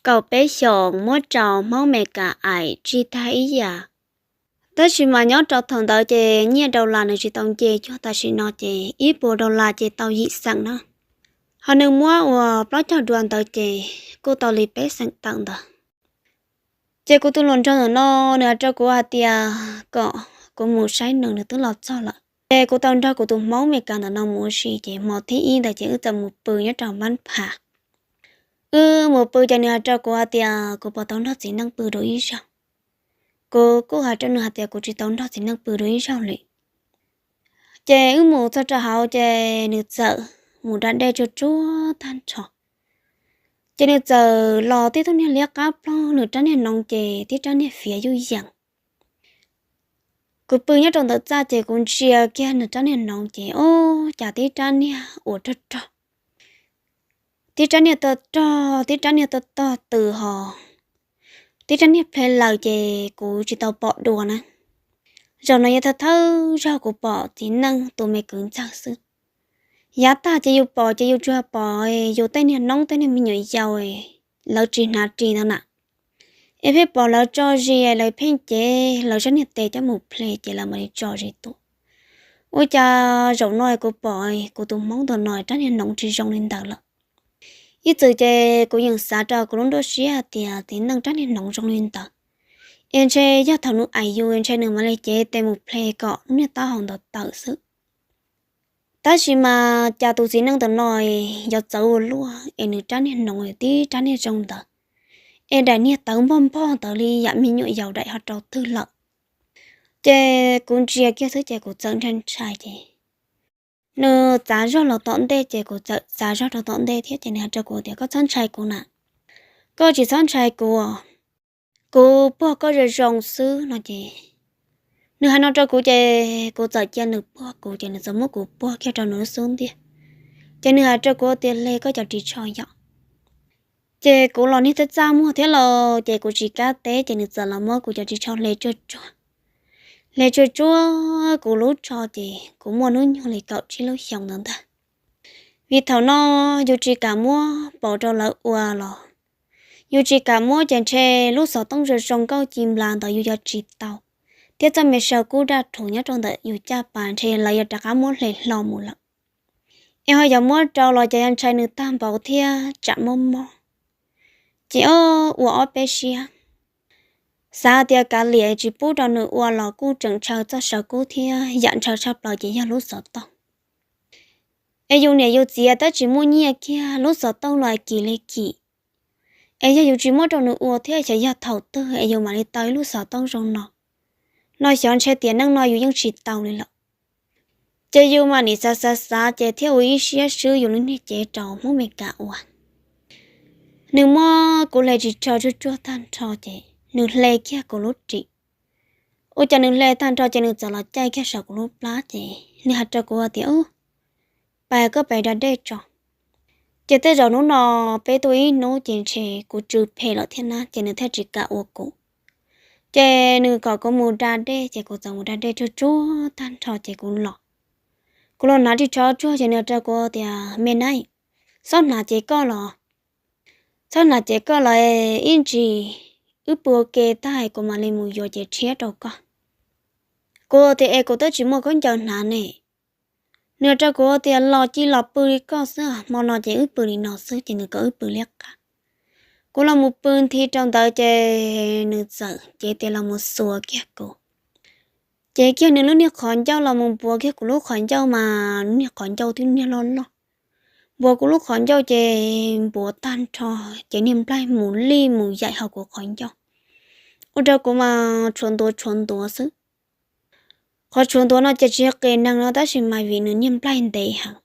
kaum peb xyoos muab rau Hmoob Amelikas aim tsis tag ib yam. Tab sis mas nyob rau thaum ntawd ces nyiaj dollar nws tsis tau nce cuag tam sim no ces ib puas dollar ces tau yim xeem na. Ho nws muab ua plaub caug dua ntawd ces kuj tau li peb xeem tawm ntawd. Ces kuv tus hluas nraug ntawm no nws hais rau kuv hais tias kom kuv mus saib nws, nws twb los txog lawm. Ces kuv tau nrog kuv tus Hmoob Amelikas ntawm no mus ua si, ces hmo thib ib ntawd ces wb txawm mus pw nyob rau Npab Phas. Wb mus pw ces nws hais rau kuv hais tias kuv puas tau nrog txiv neej pw dua ib zaug. Kuv kuj hais rau nws hais tias kuv tsis tau nrog txiv neej pw dua ib zaug li. Ces wb mus txog rau hauv ces nws txawm mus da dej tsuag tsuag tag nrho. Ces nws txawm los tib tug niag liab qab plaug, nws rab niag noov ces tib rab niag fiav yuj yees. Kuv pw nyob rau ntawm txaj ces kuv ntsia kiag nws rab niag noov ces ub, cas tib rab niag uas rog rog, tib rab niag tog rog, tib rab niag tog tog tws ho, tib rab niag ple lawm ces kuv tsis tau pom dua na. Zaum no yog thawj thawj zaug kuv pom txiv neej tus me kwv ntxawg xwb. Yav tag ces yus pom ces yus tsuas pom yus tej niag noob tej niag me nyuam yaus lawv tsis hnav ris ntawd na, es pheej pom lawv tso zis, lawv pheej cev lawv sab niag tes coj mus ple ces lawv mam li tso zis tuaj. Ua cas zaum no kuv pom kuv tus hmoob ntawm no rab niag noov tsis zoo li ntawd lawm. Ib txwm ces kuv yeej xav rau kuv lub nruab siab hais tias txiv neej rab niag noov zoo li ntawd es ntshe yog thaum nws aim yus ntshe nws mam li cev tes mus ple kom lub niag taub hau ntawd tawm xwb. Tab sis mas cas tus txiv neej ntawm no yuav txawv ua luaj es nws rab niag noov tib rab niag zoo ntawd, es daim niag tawv npog npog ntawd li yam me nyuam yaus daim ho rau twg lawm. Ces kuv ntsia kiag xwb ces kuv txawm ntshai ntshai ces nws txav zog los tom ntej ces kuv txawm txav zog rau tom ntej thiab ces nws hais rau kuv tias koj txhob ntshai kuv na, koj tsis txhob ntshai kuv, kuv puag koj zoo zoo xwb no ces nws hais no rau kuv ces kuv txawm cia nws puag kuv ces nws txawm muab kuv puag kiag rau nws lub xub ntiag. Ces nws hais rau kuv tias hle koj cov ris tsho yom. Ces kuv los niag txaj txaj muag thiab los ces kuv tsis kam teb ces nws txawm los muab kuv cov ris tsho hle tsuag tsuag. Hle tsuag tsuag kuv lub tsho ces kuv muaj hnub nyoog li kaum tsib lub xyoos ntawd ntag. Vim thaum no yus tsis kam muab paus rau lawv ua los yus tsis kam muab ces ntshe lub xov tooj zoo zoo nkauj ci nplas ntawd yus yuav tsis tau, thiab txoj me saw kub daj rhuv nyob rau ntawm yus caj pas ntshe lawv yuav rov qab muab hle hlo mus lawm. Es ho yog muab rau los ces yog ntshai nws tag npaum thiab tsam mob mob. Ces ob ua ob peb siab, xav tias kav liam tsis pub rau nws ua los kuj tseem ntshaw txoj saw kub thiab yam ntshaw tshaj plaws ces yog lub xov tooj. Es yus niam yus txiv twb tsis muaj nyiaj kiag, lub xov tooj los kim li kim. Es yog yus tsis muab rau nws ua thiab xyov yog thaum twg es yus mam li tau ib lub xov tooj zoo no, no xyov ntshe tiam neej no yus yeej tsis tau li lawm. Ces yus mam nim xav xav xav ces thiaj ua ib siab swb yus lub niag cev rau Hmoob Meskas ua. Nws muab kuv hle ris tsho tsuag tsuag tag nrho ces nws hle kiag kuv lub ris. Ua cas nws hle tag nrho ces nws txawm los caij kiag saum kuv lub plab ces nws hais rau kuv tias, Ub, pais koj pais da dej tso. Ces tej zaum hnub no peb tuaj ib hnub ces ntshe kuv tsw phem lawm thiab na ces nws thiaj tsis kam ua kuv. Ces nws kom kuv mus da dej ces kuv txawm mus da dej tsuag tsuag tag nrho ces kuv los. Kuv los hnav ris tsho tsuag ces nws rau kuv tias, Me nab, txhob hnav ces koj los, txhob hnav ces koj los, ib ntsis wb pw ua ke tag kuv mam li mus yuav cev tshiab rau koj. Kuv tias, Es kuv twb tsis muaj khaub ncaws hnav ne. Nws rau kuv tias, Los cia los pw li koj xwb, hmo no ces wb pw li no xwb ces nws kom wb pw liab qab. Kuv los mus pw nthi rau ntawd ces nws txawm cev tes los mus xuas kiag kuv. Cev kiag nws lub niag qhov ncauj los mus npuav kiag kuv lub qhov ncauj mas lub niag qhov ncauj twb niag loj loj. Npuav kuv lub qhov ncauj ces npuav tag nrho ces niag nplaig mus lij mus yaim hauv kuv qhov ncauj. Ua rau kuv mas tshuav ntuav tshuav ntuav xwb. Qhov tshuav ntuav no ces tsis yog qias neeg no tab sis mas vim nws niag nplaig ntev heev.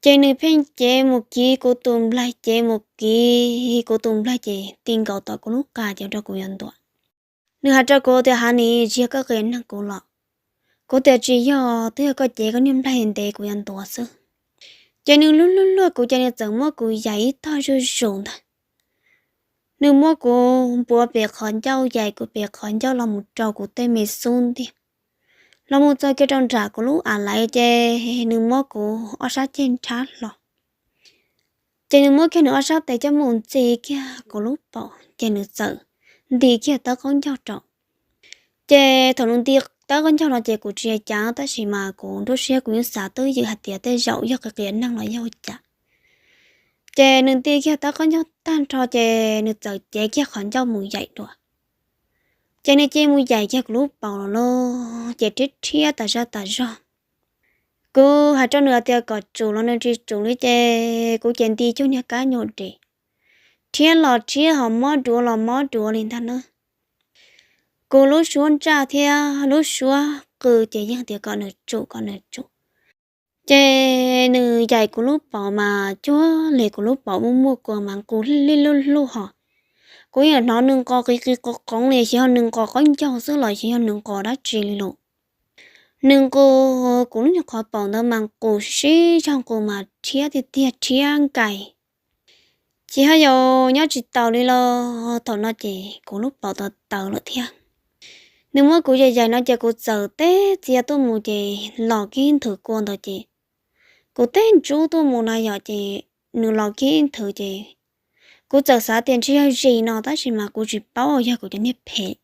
Ces nws pheej cev mus kiv kuv tus nplaig, cev mus kiv kuv tus nplaig ces ti nkaus tom kuv lub qa ces ua rau kuv yuav ntuav. Nws hais rau kuv tias, Hav nis, tsis yog koj qias neeg kuv los? Kuv tias, Tsis yog, twb yog koj cev koj niag nplaig ntev kuv yuav ntuav xwb. Ces nws luag luag luag kuv ces nws txawm muab kuv yaim ib tog zuj zus ntag. Nws muab kuv npuav pem qhov ncauj, yaim kuv pem qhov ncauj los mus rau kuv tej me xub ntiag, los mus txog kiag rau nram kuv lub av laiv ces nws muab kuv ob sab ceg nrhab hlo. Ces nws muab kiag nws ob sab tes coj mus ntxi kiag kuv lub paum ces nws txawm nti kiag tawb qaub ncaug rau. Ces thaum nws nti tawb qaub ncaug no ces kuv tsis hais cas tab sis mas kuv nruab siab kuv yeej xav twj ywm hais tias tej zaum yog qias qias neeg los yog ua cas. Ces nws nti kiag tawb qaub ncaug tag nrho ces nws txawm cev kiag qhov ncauj mus yaim dua. Ces nws cia mus yaim kiag kuv lub paum los lauj, ces rhiab rhiab tas zaj tas zog. Kuv hais rau nws hais tias kom tsum los nws tsis tsum li ces kuv ces nti cuag niag kab nyuag dev, rhiab los rhiab ho mob duav los mob duav li ntag na. Kuv lub suab ntsaj thiab lub suab qw ces yeej tias kom nws tsum kom nws tsum. Ces nws yaim kuv lub paum mas cuag li kuv lub paum muaj muaj kua mas nqus li lub lub ho. Kuv yeej hnov nws nqos qis qis qos qoov li xyov yog nws nqos qaub ncaug xwb los xyov yog nws nqos dab tsi li lus. Nws nqus kuv lub nyuag qhov paum ntawd mas nqus sib zog nqus mas rhiab tiag tiag rhiab nkais. Ces ho yus nyob tsis taus li los thaum no ces kuv lub paum tawv tawv lawm thiab. Nws muab kuv yaim yaim no ces kuv txawm teb txias tuaj mus ces los kiag nthwv kua ntawd ces kuv teb ntsub tuaj mus na yom ces nws los kiag nthwv ces kuv txawm xav tias ntshe yog zis no tab sis mas kuv tsis paub yog kuv cov niag phem.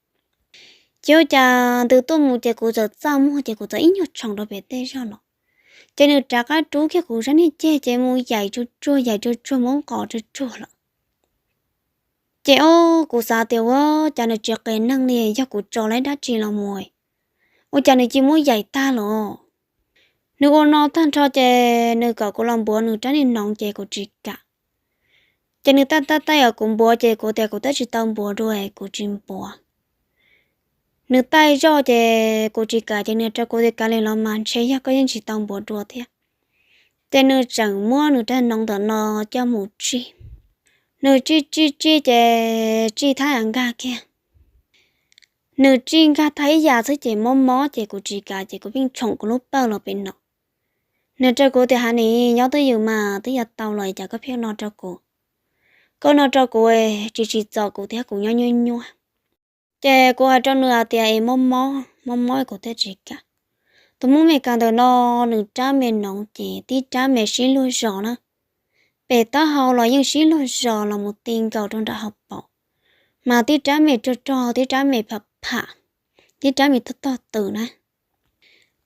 Ces ua cas ntws tuaj mus ces kuv txawm txaj muag ces kuv txawm ib nyuag tshoom rau pem tej zog los. Ces nws rov qab rub kiag kuv sab niag ceg ces mus yaim tsuag tsuag yaim tsuag tsuag muab nqos tsuag tsuag lawm. Ces o, kuv xav tias ua cas nws tsis qias neeg li yog kuv tso lawm dab tsi los mus, ua cas nws cia muab yaim tag los. Nws ua no tag nrho ces nws kom kuv los npuav nws rab niag noov ces kuv tsis kam. Ces nws taij taij taij os kuv npuav ces kuv tias kuv twb tsis tau npuav dua kuv tsis npuav. Nws taij zoj ces kuv tsis kam ces nws rau kuv tias kav liam los mas ntshe yog koj yeej tsis tau npuav dua thiab. Ces nws tseem muab nws rab noov ntawm no coj mus tsij. Nws tsij tsij tsij ces tsij thab nkag kiag. Nws tsij nkag tag ib yam xwb ces mob mob ces kuv tsis kam ces kuv pheej tshoom kuv lub pawj los pem no. Nws rau kuv tias ha nim nyob twj ywm mas twb yuav tau los cas koj pheej no rau kuv. Koj no rau kuv tsis tsim txom kuv thiab kuv nyob nyuaj nyuaj. Ces kuv hais rau nws hais tias es mob mob mob mob kuv thiaj tsis kam. Tus Hmoob Mes Kas ntawm no nws rab me noov ces tib rab me sib luag zos na, pem taub hau los yeej sib luag zos los mus ti nkaus rau nram hauv paum, mas tib rab me rog rog tib rab me pham pham, tib rab me tog tog twm na.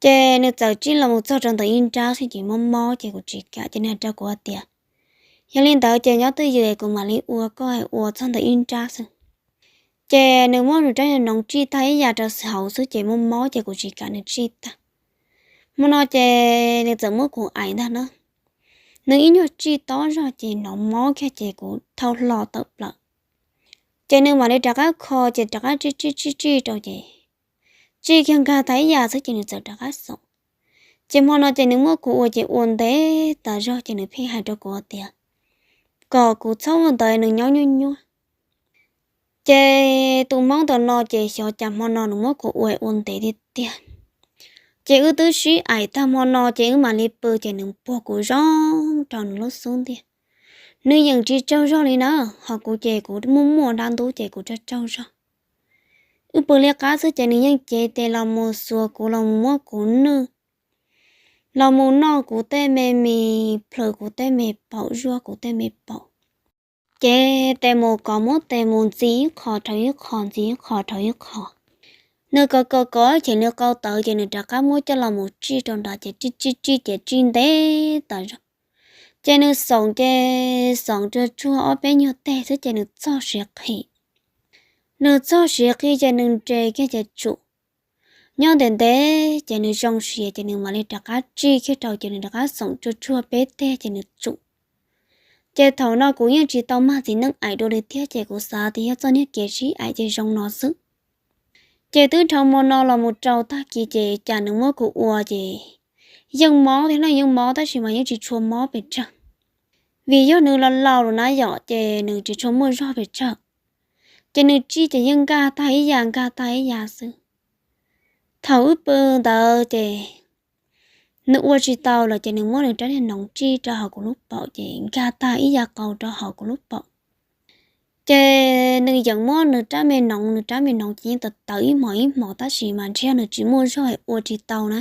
Ces nws txawm tsij los mus txog rau ntawm ib nrab xwb ces mob mob ces kuv tsis kam ces nws hais rau kuv hais tias yog li ntawd ces nyob twj ywm kuv mam li ua koj ua txog ntawm ib nrab xwb. Ces nws muab nws rab noov tsij tag ib yam rau hauv xwb ces mob mob ces kuv tsis kam nws tsij tag. Hmo no ces nws txawm muab kuv aim ntag na. Nws ib nyuag tsij tob zog ces hnov mob kiag ces kuv thau hlo tawm plaws. Ces nws mam li rov qab kho ces rov qab tsij tsij tsij tsij rau ces tsij kiag nkag tag ib yam xwb ces nws txawm rov qab xoom. Ces hmo no ces nws muab kuv ua ces ua ntev tas zog ces nws pheej hais rau kuv tias kom kuv txhob ua ntawd nws nyob nyuaj nyuaj. Ces tus Hmoob ntawm no ces xyov cas hmo no nws muab kuv ua ua ntev tiag tiag. Ces wb twb sib aim tag hmo no ces wb mam li pw ces nws puag kuv zoo rau nws lub xub ntiag. Nws yeej tsis tsaug zog li na, ho kuv ces kuv muaj muaj dab ntub ces kuv tsaug tsaug zog. Wb pw liab qab xwb ces nws yeej cev tes los mus xuas kuv los mus muab kuv nwj, los mus noj kuv tej me mis, plhws kuv tej me paum, zuaj kuv tej me paum. Ces tes mus kov muab tes mus ntxiv ib qho rau ib qho ntxiv ib qho rau ib qho. Nws kov kov kov ces nws qau tawv ces nws rov qab muab coj los mus tsij rau nrad ces tsij tsij tsij ces tsij ntev tas zog. Ces nws xoom ces xoom tsuag tsuag ob peb nyuag teg xwb ces nws txog siav qhi. Nws txog siav qhi ces nws nres kiag ces tsum. Nyob ntev ntev ces nws zoo siav ces nws mam li rov qab tsij kiag rau ces nws rov qab xoom tsuag tsuag peb teg ces nws tsum. Ces thaum no kuv yeej tsis tau mag txiv neej aim dua li thiab ces kuv xav tias yog txoj niag kev sib aim ces zoo no xwb. Ces twb dhau hmo no los mus rau tag kis ces cas nws muab kuv ua ces yeej mob thiab na, yeej mob tab sis mas yeej tsis tshua mob pes tsawg. Vim yog nws laus laus lawm na yom ces nws tsis tshua muaj zog pes tsawg. Ces nws tsij ces yeej nkag tag ib yam nkag tag ib yam xwb. Thaum wb pw ntawd ces nws ua tsis tau lawm ces nws muab nws rab niag noov tsij rau hauv kuv lub paum ces nkag tag ib yam qau rau hauv kuv lub paum. Ces nws yeej muab nws rab me noov, nws rab me noov ces yeej tawv tawv ib hmos ib hmos tab sis mas ntshe nws tsis muaj zog es ua tsis tau na.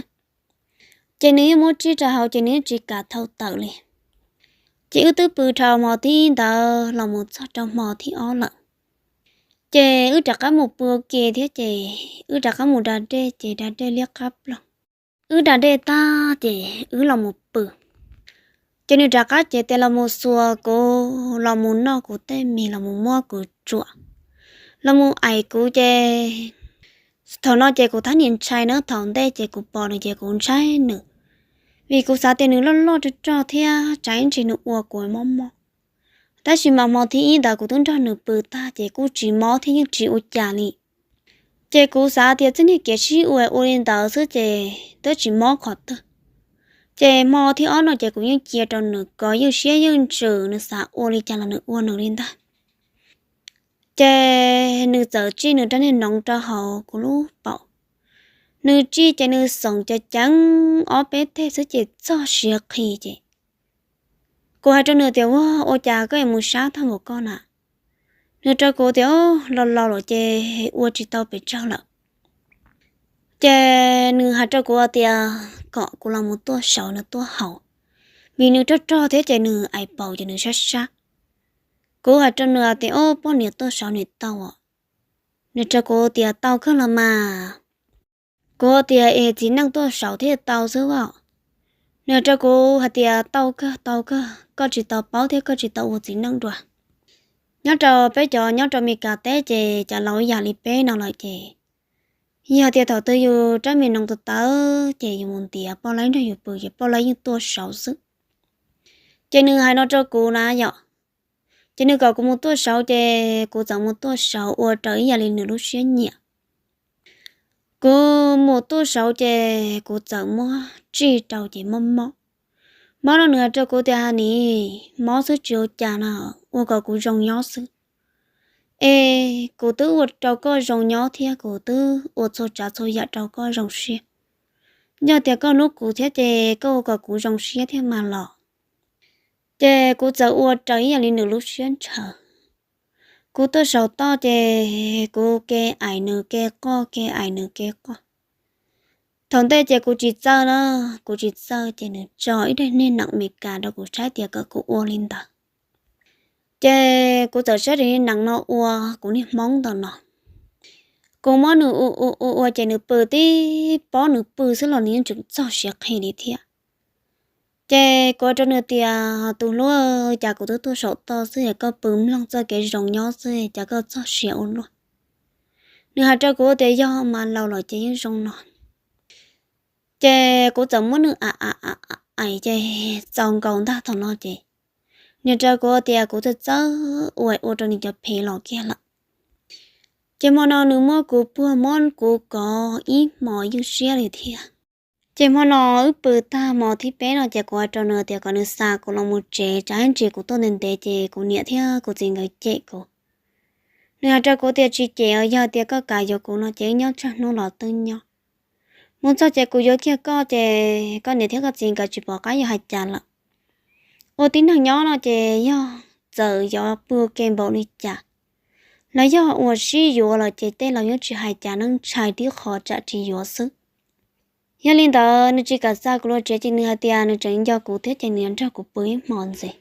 Ces nws yeej muab tsij rau hauv ces nws yeej tsis kam thau tawm li. Ces wb twb pw dhau hmo thib ib ntawd los mus txog rau hmo thib ob lawm. Ces wb rov qab mus pw ua ke thiab ces wb rov qab mus da dej ces da dej liab qab ploog. Wb da dej tag ces wb los mus pw. Ces nws rov qab cev tes los mus xuas kuv, los mus noj kuv tej mis, los mus muab kuv tsuam, los mus aim kuv ces thaum no ces kuv thab niam ntshai na, thaum ntej ces kuv pom nws ces kuv ntshai nws, vim kuv xav tias nws loj loj rog rog thiab tsam ib ntsis nws ua kuv mob mob. Tab sis mas hmo thib ib ntawd kuv twb nrog nws pw tag ces kuj tsis mob thiab yeej tsis ua cas li. Ces kuv xav tias txij niag kev sib ua ua li ntawd xwb ces twb tsis mob qhov twg. Ces hmo thib ob no ces kuv yeej cia rau nws kov, yeej siab yeej ntsws, nws xav ua li cas los nws ua nws li ntag. Ces nws txawm tsij nws rab niag noov rau hauv kuv lub paum. Nws tsij ces nws xoom ceev ceev ob peb teg xwb ces txog siav qhi ces kuv hais rau nws tias, Ua, ua cas koj yuav mus sab tag npaum koj na? Nws rau kuv tias, Los laus lawm ces ua tsis tau pes tsawg lawm. Ces nws hais rau kuv tias kom kuv los mus tuaj saud nws tuaj haus, vim nws rog rog thiab ces nws aim paus ces nws sab sab. Kuv hais rau nws tias, Ob, poj niam tuaj saud niam tau os. Nws rau kuv tias, Tau kawg los mas. Kuv tias, Es txiv neej tuaj saud thiaj tau xwb os. Nws rau kuv hais tias, Tau kawg, tau kawg, koj tsis tau paub thiab koj tsis tau ua txiv neej dua. Nyob rau peb cov nyob rau Meskas teb ces cov laus ib yam li peb no lawm ces yog tias thaum twg yus rab me noov tawv tawv ces yus mus ntiav poj laib nrog yus pw ces poj laib yeej tuaj saud xwb. Ces nws hais no rau kuv na yom. Ces nws kom kuv mus tuaj saud ces kuv txawm mus tuaj saud ua raws ib yam li nws lub siab nyiam. Kuv mus tuaj saud ces kuv txawm muab tsij rau ces mob mob. Mob no nws hais rau kuv tias, Nim, mob xwb tsis ua cas no, ua kom kuv zoo nyob xwb. Es kuv twb ua rau koj zoo nyob thiab kuv twb ua txhua tsav txhua yam rau koj zoo siab. Yog tias koj hlub kuv thiab ces koj ua kom kuv zoo siab thiab mas los. Ces kuv txawm ua raws ib yam li nws lub siab ntshaw. Kuv tuaj saum toj ces kuv ke aim nws ke qoj, ke aim nws ke qoj. Thaum ntej ces kuv tsis txawj na, kuv tsis txawj ces nws tso ib daim niag neem Meskas rau kuv saib tias kom kuv ua li ntawd. Ces kuv txawm saib daim niag neem no ua kuv niag hmoob ntawm no. Kuv muab nws ua ua ua ua ces nws pw tib pob, nws pw xwb los nws yeej tseem txog siav qhi li thiab. Ces kuv hais rau nws tias, Tus hlub, cas kuv twb tuaj saum toj xwb es koj pw mloog txoj kev zoo nyob xwb cas koj txog siav ua luaj? Nws hais rau kuv tias, Yog mas, laus lawm ces yeej zoo no. Ces kuv txawm muab nws aim aim aim aim ces txaus nkaus ntag thaum no ces nws rau kuv tias kuv txawj txawj ua ua rau nws cov phem los kiag lawm. Ces hmo no nws muab kuv puag muab kuv kov ib hmos ywj siab li thiab. Ces hmo no wb pw tag hmo thib peb no ces kuv hais rau nws tias kom nws xa kuv los mus tsev, tsam ib ntsis kuv tuaj ntev ntev ces kuv niam thiab kuv txiv nkawd cem kuv. Nws hais rau kuv tias, Tsis cem os, yog tias koj kam yuav kuv no ces wb nyob tsawg hnub los twb nyob. Mus txog ces kuv yuav kiag koj ces koj niam thiab koj txiv nkawd tsis pom qab yuav hais cas lawm. Ua tib neeg nyob no ces yog txawm yuav pw ua ke npaum li cas los yog uas sib yuav lawm ces tej laus yeej tsis hais cas, neej ntshai tib qho tsam tsis yuav xwb. Yog li ntawd nws tsis kam xa kuv los tsev ces nws hais tias nws tseem nco kuv thiab ces nws yuav nrog kuv pw ib hmo ntxiv.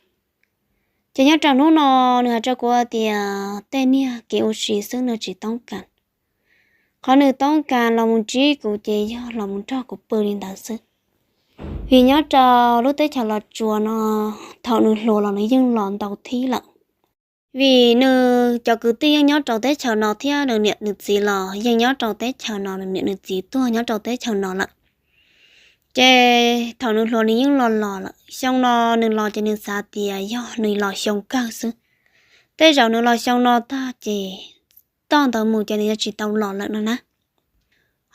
Ces nyob rau hnub no nws hais rau kuv tias tej niag kev ua si xwb, nws tsis toob kas. Qhov nws toob kas los mus ntsib kuv ces yog los mus nrog kuv pw li ntawd xwb. Vim nyob rau lub teb chaws Los Tsuas no, thaum nws hluas los nws yeej los ntau thib lawm. Vim nws cov kwv tij yeej nyob rau teb chaws no thiab nws niam nws txiv los yeej nyob rau teb chaws no, nws niam nws txiv tuag nyob rau teb chaws no lawm. Ces thaum nws hluas nws yeej los los lawm, xyoo no nws los ces nws xav tias yog nws los xyoo kawg xwb. Tej zaum nws los xyoo no tag ces toj ntawd mus ces nws yuav tsis tau los lawm no na.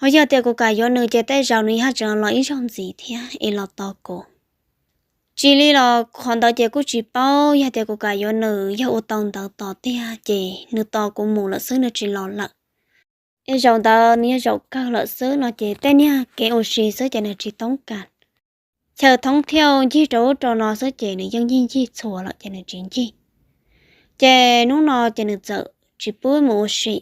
Ho yog tias kuv kam yuav nws ces tej zaum nws haj tseem los ib zaug ntxiv thiab es los tos kuv. Tsis li los qhov ntawd ces kuj tsis paub, yog tias kuv kam yuav nws, yog ua tau ntawd tos tiag ces nws tos kuv mus lawm xwb, nws tsis los lawm. Es zaum ntawd nws yog zaum kawg lawm xwb no ces tej niag kev ua si xwb ces nws tsis toob kas. Chaw thoob thiaj ncig rau ub rau no xwb ces nws yeej ncig ncig txhua lawm ces nws tsis ncig. Ces hnub no ces nws txawm tsis pub mus ua si.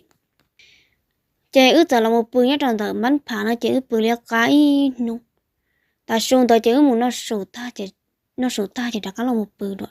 Ces wb txawm los mus pw nyob rau ntawm Mab Phav no ces wb pw liab qab ib hnub. Tav su ntawd ces wb mus noj su tag ces, noj su tag ces rov qab los mus pw dua.